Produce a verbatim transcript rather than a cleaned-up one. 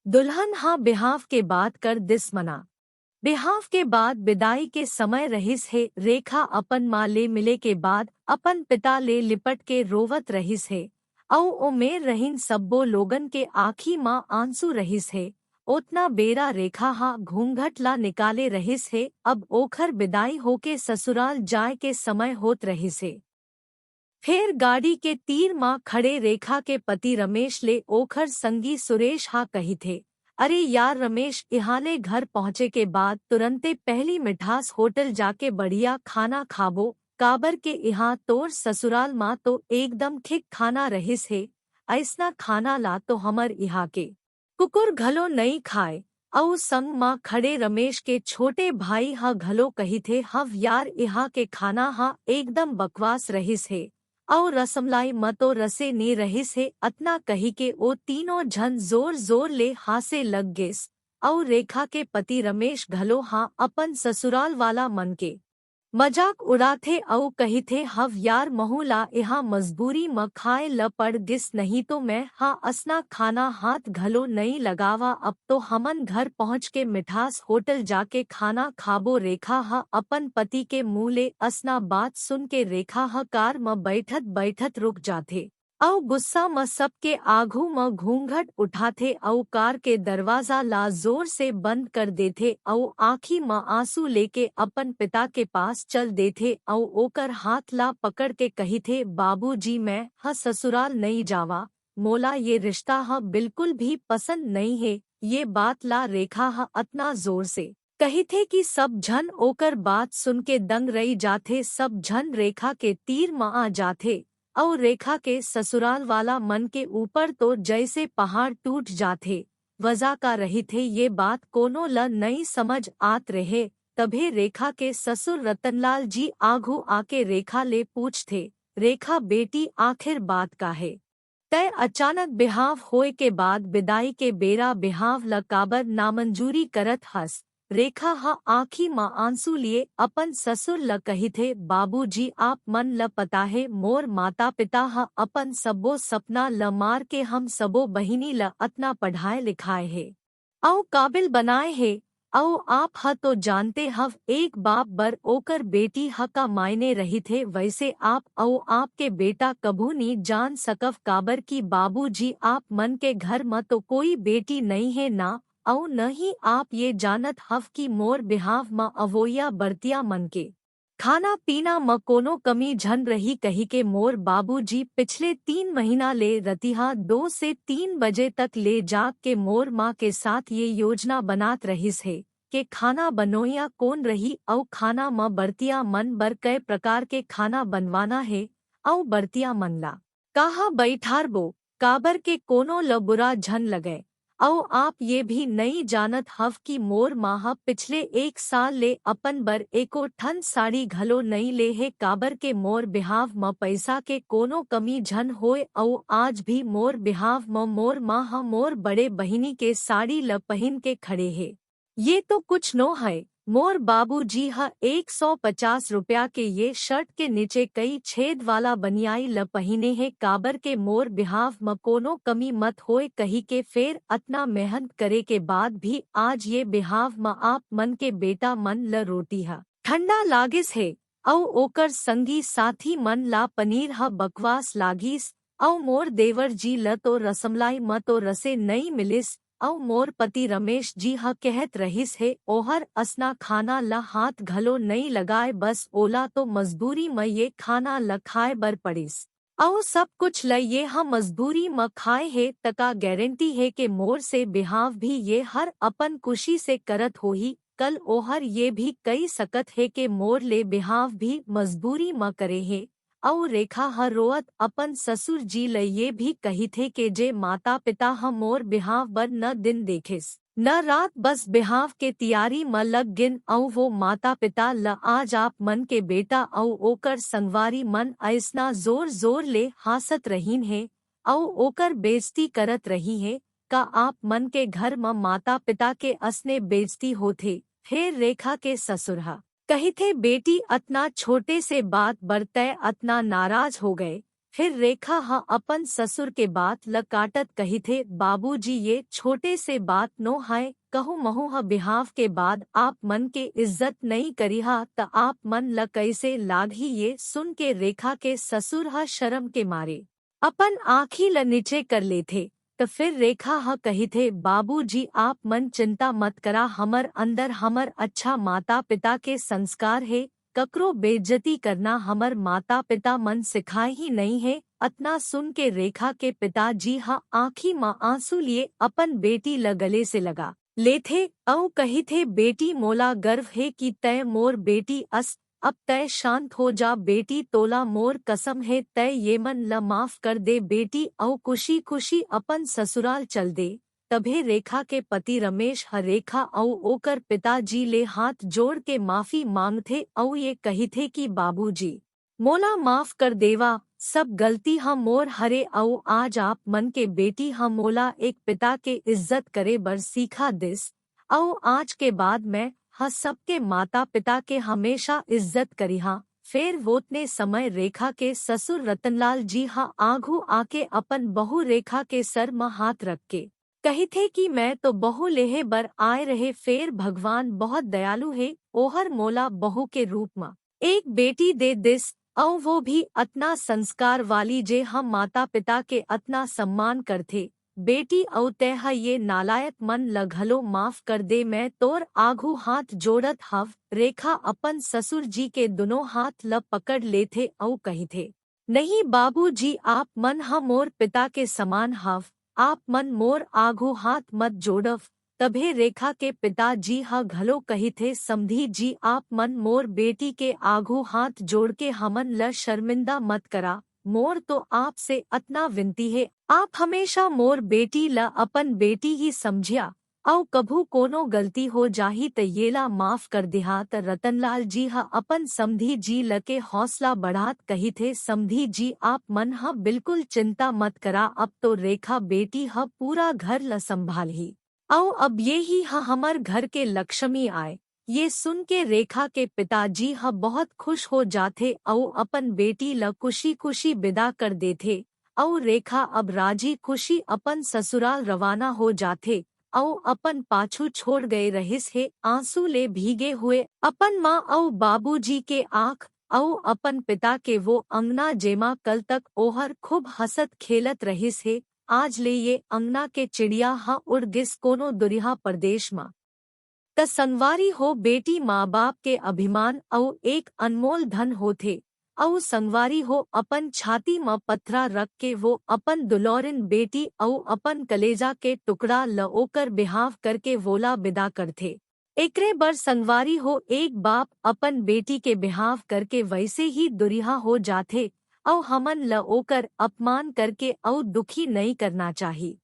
दुल्हन ह बिहाव के बात कर दिस मना। बिहाव के बाद बिदाई के समय रहिस हे। रेखा अपन माँ ले मिले के बाद अपन पिता ले लिपट के रोवत रहिस हे, अउ ओ मेर रहिन सब्बो लोगन के आँखी म आंसू रहिस हे। ओतना बेरा रेखा ह घूंघट ला निकाले रहिस हे। अब ओखर बिदाई होके ससुराल जाय के समय होत रहिस हे। फेर गाड़ी के तीर म खड़े रेखा के पति रमेश ले ओखर संगी सुरेश ह कहिथे, "अरे यार रमेश, इहाँ ले घर पहुँचे के बाद तुरंते पहली मिठास होटल जाके बढ़िया खाना खाबो, काबर के इहाँ तोर ससुराल म तो एकदम ठीक खाना रहिस हे, अइसना खाना ला तो हमर इहाँ के कुकुर घलो नइ खाय।" अउ संग म खड़े रमेश के छोटे भाई ह घलो कहिथे, "हव यार, इहाँ के खाना ह एकदम बकवास रहिस हे, अउ रसमलाई म तो रसे नी रहिस हे।" अतना कहिके ओ तीनों झन जोर-जोर ले हाँसे लग गेस। अउ रेखा के पति रमेश घलो ह अपन ससुराल वाला मन के मजाक उड़ाथे अउ कहिथे, "हव यार, महू ला इहाँ मजबूरी म खाए ल पड़ गिस, नहीं तो मैं ह असना खाना हाथ घलो नइ लगावा। अब तो हमन घर पहुँच के मिठास होटल जाके खाना खाबो।" रेखा ह अपन पति के मुँह ले असना बात सुन के रेखा ह कार म बइठत-बइठत रुक जाथे। अउ गुस्सा म सबके आघू म घूंघट उठाथे अउ कार के दरवाजा ला जोर से बंद कर देथे अउ आँखी म आंसू लेके अपन पिता के पास चल देथे अउ ओकर हाथ ला पकड़ के कहिथे, "बाबूजी, मैं ह ससुराल नइ जावा, मोला ये रिश्ता ह बिल्कुल भी पसंद नइ हे।" ये बात ला रेखा ह अतना जोर से कहिथे कि सब झन ओकर बात सुन के दंग रहि जाथे। सब झन रेखा के तीर म आ जाथे अउ रेखा के ससुराल वाला मन के ऊपर तो जइसे पहाड़ टूट जाथे। वजह का रहिथे, ये बात कोनो ल नइ समझ आत रहे। तभे रेखा के ससुर रतनलाल जी आघू आके रेखा ले पूछथे, "रेखा बेटी, आखिर बात का हे? तैं अचानक बिहाव होय के बाद बिदाई के बेरा बिहाव ल काबर नामंजूरी करत हस?" रेखा ह आँखी म आंसू लिए अपन ससुर ल कहिथे, "बाबूजी, आप मन ल पता हे, मोर माता-पिता ह अपन सब्बो सपना ल मार के हम सबो बहिनी ल अतना पढ़ाए लिखाए हे, अउ काबिल बनाए हे, अउ आप ह तो जानते हव, एक बाप बर ओकर बेटी ह का मायने रहिथे। वइसे आप अउ आपके बेटा कभू नी जान सकव, काबर कि बाबूजी, आप मन के घर म तो कोई बेटी नइ हे ना, अउ न ही आप ये जानत हव कि मोर बिहाव म अवोइया बरतिया मन के खाना-पीना म कोनो कमी झन रही," कहिके मोर बाबूजी पिछले तीन महीना ले रतिहा दो से तीन बजे तक ले जाग के मोर माँ के साथ ये योजना बनात रहिस हे के खाना बनोइया कोन रही अउ खाना म बरतिया मन बर कय प्रकार के खाना बनवाना हे अउ बरतिया मन ला कहाँ बइठारबो, काबर के कोनो ल बुरा झन लगय। अउ आप ये भी नइ जानत हव कि मोर माँ ह पिछले एक साल ले अपन बर एको ठन साड़ी घलो नइ ले हे, काबर के मोर बिहाव म पइसा के कोनो कमी झन होय। अउ आज भी मोर बिहाव म मोर माँ ह मोर बड़े बहिनी के साड़ी ल पहिन के खड़े हे। ये तो कुछ नो हय, मोर बाबूजी ह एक सौ पचास रुपया के ये शर्ट के नीचे कई छेद वाला बनियाई ल पहिने हे, काबर के मोर बिहाव म कोनो कमी मत होय कहिके। फेर अतना मेहनत करे के बाद भी आज ये बिहाव म आप मन के बेटा मन ल रोटी ह ठंडा लागिस हे, अउ ओकर संगी साथी मन ला पनीर ह बकवास लागिस, अउ मोर देवर जी ल तो रसमलाई म तो रसे नइ मिलिस, अउ मोर पति रमेश जी ह कहत रहिस हे, ओहर असना खाना ल हाथ घलो नइ लगाय, बस ओला तो मजबूरी म ये खाना ल खाय बर पड़िस। अउ सब कुछ ल ये ह मजबूरी म खाय हे, त का गारंटी हे के मोर से बिहाव भी ये हर अपन खुशी से करत होही? कल ओहर ये भी कहि सकत हे के मोर ले बिहाव भी मजबूरी म करे हे। अउ रेखा ह रोअत अपन ससुर जी ल ये भी कहिथे के जे माता-पिता ह मोर बिहाव बर न दिन देखिस, न रात, बस बिहाव के तियारी म लग गिन, अउ वो माता-पिता ल आज आप मन के बेटा अउ ओकर संगवारी मन अइसना जोर-जोर ले हाँसत रहिन हे, अउ ओकर बेइज्जती करत रही हे। का आप मन के घर म माता-पिता के असने बेइज्जती होथे? फेर रेखा के ससुर ह कहिथे, "बेटी, अतना छोटे से बात बर तैं अतना नाराज हो गए, फिर रेखा ह अपन ससुर के बात ल काटत कहिथे, "बाबूजी, ये छोटे से बात नो हय, कहूँ महूँ ह बिहाव के बाद आप मन के इज्जत नइ करिहा, त आप मन ल कइसे लागही?" ये सुन के रेखा के ससुर ह शरम के मारे अपन आँखी ल नीचे कर लेथे। त फिर रेखा ह कहिथे, "बाबूजी, आप मन चिंता मत करा, हमर अंदर हमर अच्छा माता-पिता के संस्कार हे, ककरो बेइज्जती करना हमर माता-पिता मन सिखाए ही नइ हे।" अतना सुन के रेखा के पिताजी ह आँखी म आंसू लिए अपन बेटी ल गले से लगा लेथे अउ कहिथे, "बेटी, मोला गर्व हे कि तैं मोर बेटी अस। अब तैं शांत हो जा बेटी, तोला मोर कसम हे, तैं ये मन ल माफ कर दे बेटी, अउ खुशी-खुशी अपन ससुराल चल दे।" तभे रेखा के पति रमेश ह रेखा अउ ओकर पिताजी ले हाथ जोड़ के माफी मांगथे अउ ये कहिथे कि "बाबूजी, मोला माफ कर देवा, सब गलती ह मोर हरे अउ आज आप मन के बेटी ह मोला एक पिता के इज्जत करे बर सीखा दिस, अउ आज के बाद मैं ह सबके माता-पिता के हमेशा इज्जत करिहा।" फेर वोतने समय रेखा के ससुर रतनलाल जी ह आघू आके अपन बहू रेखा के सर म हाथ रख के कहिथे कि "मैं तो बहू लेहे बर आए रहे, फेर भगवान बहुत दयालु हे, ओहर मोला बहू के रूप म एक बेटी दे दिस, अउ वो भी अतना संस्कार वाली जे ह माता-पिता के अतना सम्मान करथे। बेटी, अउ तैं ह ये नालायक मन ल घलो माफ कर दे, मैं तोर आघू हाथ जोड़त हव।" रेखा अपन ससुर जी के दुनों हाथ ल पकड़ लेथे अउ कहिथे, "नहीं बाबूजी, आप मन ह मोर पिता के समान हव, आप मन मोर आघू हाथ मत जोड़व।" तभे रेखा के पिताजी ह घलो कहिथे, "समधी जी, आप मन मोर बेटी के आघू हाथ जोड़ के हमन ल शर्मिंदा मत करा, मोर तो आपसे अतना विनती हे, आप हमेशा मोर बेटी ल अपन बेटी ही समझिया, अउ कभू कोनो गलती हो जाही त येला माफ कर दिहा।" त रतनलाल जी ह अपन समधी जी ल के हौसला बढ़ात कहिथे, "समधी जी, आप मन ह बिल्कुल चिंता मत करा, अब तो रेखा बेटी ह पूरा घर ल संभालही, अउ अब ये ही ह हमर घर के लक्ष्मी आय।" ये सुन के रेखा के पिताजी ह बहुत खुश हो जाथे अउ अपन बेटी ल खुशी-खुशी बिदा कर देथे, अउ रेखा अब राजी खुशी अपन ससुराल रवाना हो जाथे, अउ अपन पाछू छोड़ गए रहिस हे आंसू ले भीगे हुए अपन माँ अउ बाबूजी के आँख, अउ अपन पिता के वो अंगना जेमा कल तक ओहर खूब हंसत खेलत रहिस हे, आज ले ये अंगना के चिड़िया ह उड़ गिस कोनो दुरिहा परदेश म। त संगवारी हो, बेटी माँ बाप के अभिमान अउ एक अनमोल धन होथे। अउ संगवारी हो, अपन छाती म पथरा रख के वो अपन दुलौरिन बेटी अउ अपन कलेजा के टुकड़ा ल ओकर बिहाव करके वोला बिदा करथे। एकरे बर संगवारी हो, एक बाप अपन बेटी के बिहाव करके वइसे ही दुरिहा हो जाथे, अउ हमन ल ओकर अपमान करके अउ दुखी नइ करना चाही।